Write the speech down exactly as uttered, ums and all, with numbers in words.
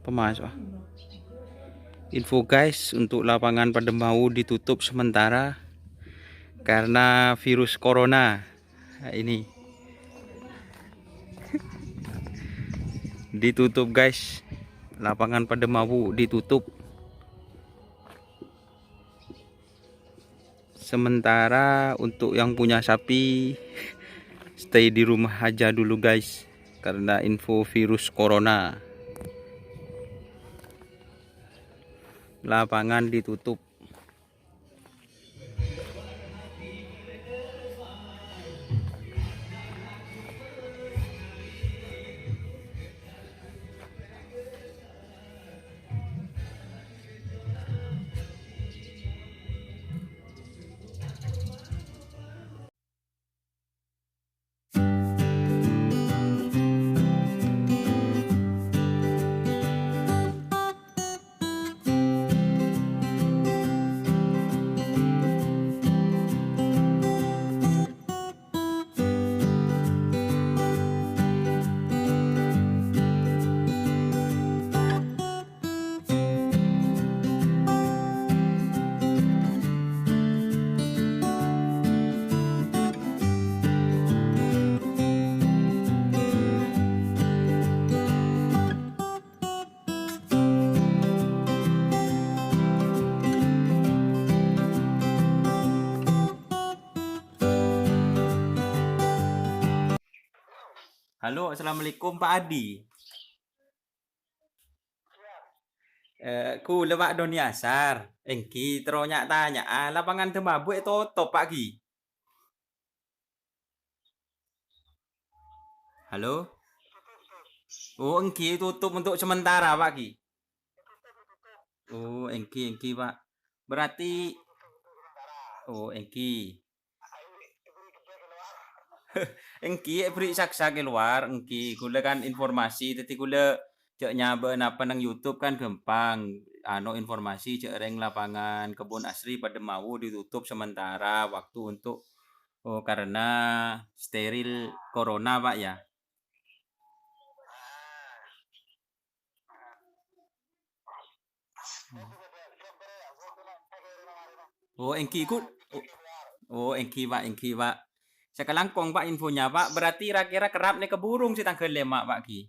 Pemas, ah. Info, guys, untuk lapangan Pademau ditutup sementara karena virus corona. Nah, ini. Ditutup, guys. Lapangan Pademau ditutup. Sementara untuk yang punya sapi, stay di rumah aja dulu, guys, karena info virus corona. Lapangan ditutup. Halo, assalamualaikum, Pak Adi. Eh, kaulâ, Pak, Doni Asar. Èngghi, terro nya'-tanya'a, lapangan Demabu ètotop, Pak, ghi? Halo? Oh, èngghi, tutup untuk sementara, Pak, ghi? Oh, èngghi, èngghi, Pak. Berarti, oh, èngghi. Èngghi, èberri' sak-sak è lowar, èngghi. Kaulâ kan informasi, dhâddhi kaulâ jhâ' nyabâ' napa neng YouTube kan ghâmpang. Ano, informasi jhâ' rèng lapangan Kebun Asri Pademau ditutup sementara waktu untuk, oh, karena steril corona, Pak, ya. Oh, èngghi, Gu-, oh, oh, èngghi, Pak, èngghi, Pak. Sakalangkong, Pak, infonya, Pak. Berarti ra-kèra kerrap nèka burung sè tangghâl lèma', Pak, ghi?